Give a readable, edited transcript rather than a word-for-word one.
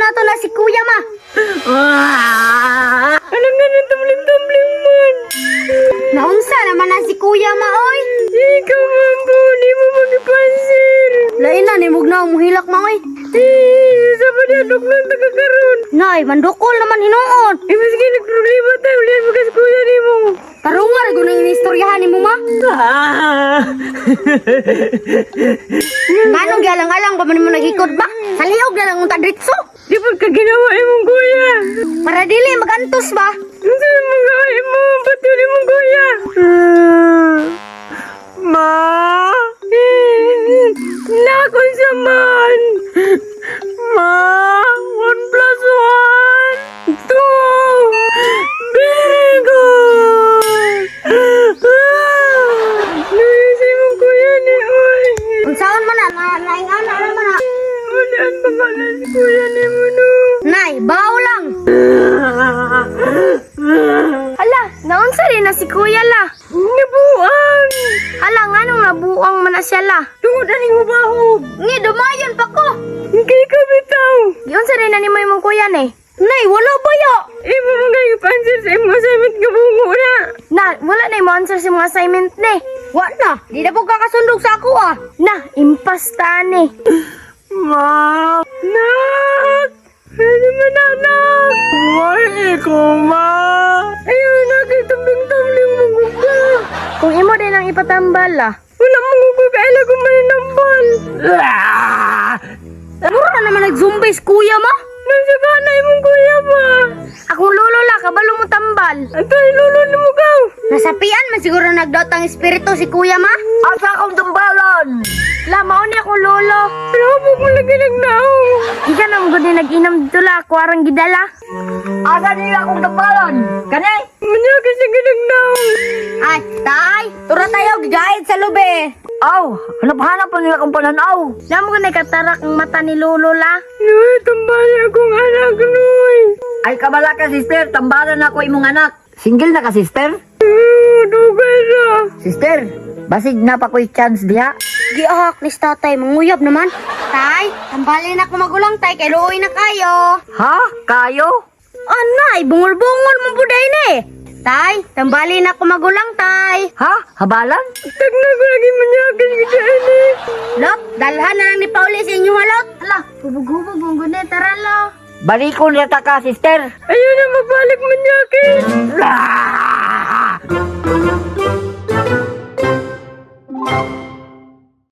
nato na si Kuya ma. Ah! Alam nga ng tumbling-tumbling man. Naunsa naman na si Kuya ma oy. Ikaw man po, di mo magipansin. Lain na nimog na muhilak ma oy. Eh, sa paniadok nun, taga karon. Nay, mandukol naman hinuon. Eh, maski nagproblema tayo, ulian mo kas kuya ni mo. Tarungan ra gyud ang inistoryahan nimo ma. Ah! Nganong gialang-alang pa man mo naghikot ba? Sa liog na lang unta diretso. Di pa ka ginawa imong kuya. Para dili magantos ba? Unsa namang gawa mo? Pati uli mong kuya. Ma! Eh, Nakon sa man! Ma! 1 + 1, 2! Very good! Ah! Nuyos imong kuya ni Oy. Unsaon man na na naingana na man na. Ulian pa ka na si kuya ni mo no. Nay, baw lang. Hala, naunsa rin na si Kuya la. Nabuang! Hala, nganong nabuang man na siya la. Tungod aning hubahog! Ngi dumayon pa ko. Kay ka bitaw! Giunsa rin na nimo imong kuya ni. Nay, wala ba ya? Imo man kayo pansin sa imong assignment nga bungo na. Na, wala na imo answer sa mga assignment ni. Wa na, di na po kakasundog sa ako ah. Na, impasta ni. Ma! Nak! Pwede mo na, nak! Why ikaw, ma? Ayaw na kay tumbling-tumbling mong ka. Kung imo din ang ipatambal la. Wala mong ugo kaila kung mananambal. Ah! Mura na naman nag-zombies kuya ma. Nasa ka na imong kuya ba? Akong lolo la, kabalo mo tambal. Ato ay lolo ni mo ka. Nasapian man siguro nagdaot ang espiritu si kuya ma. Asa akong dambalan? La, mao ni akong lolo. Pero hapok mo lagi nagnaong. Ika na mo gud ni nag-inom dito la, ako arang gidala. Asa nila akong dambalan? Kani? Manyaka siya ginagnaong. Ay, tay, tura tayo gigaid sa lubi. Aw, hanap-hanap pa nila akong pananaw. La mo gud katarak ang mata ni lolo la. Noy, tambali akong anak, Noy. Ay kabala ka, sister, tambalan ako imong anak. Single na ka, sister? Dugay na. Sister, basig na pa ko'y chance diha. Giahak ni tatay, manguyab naman. Tay, tambalin ako magulang tay, kay luoy na kayo. Ha? Kayo? Anay, bungol-bungol mo buday ni. Tay, tambalin ako magulang tay. Ha? Habalan? Tagna ko lagi manyaka siya dyan eh. Lot, dalhan na lang ni Pauli sa inyong halot. Hala, hubog-hubog mong gud ni, tara la. Balikon rata ka, sister. Ayaw na magbalik manyaki. Ah!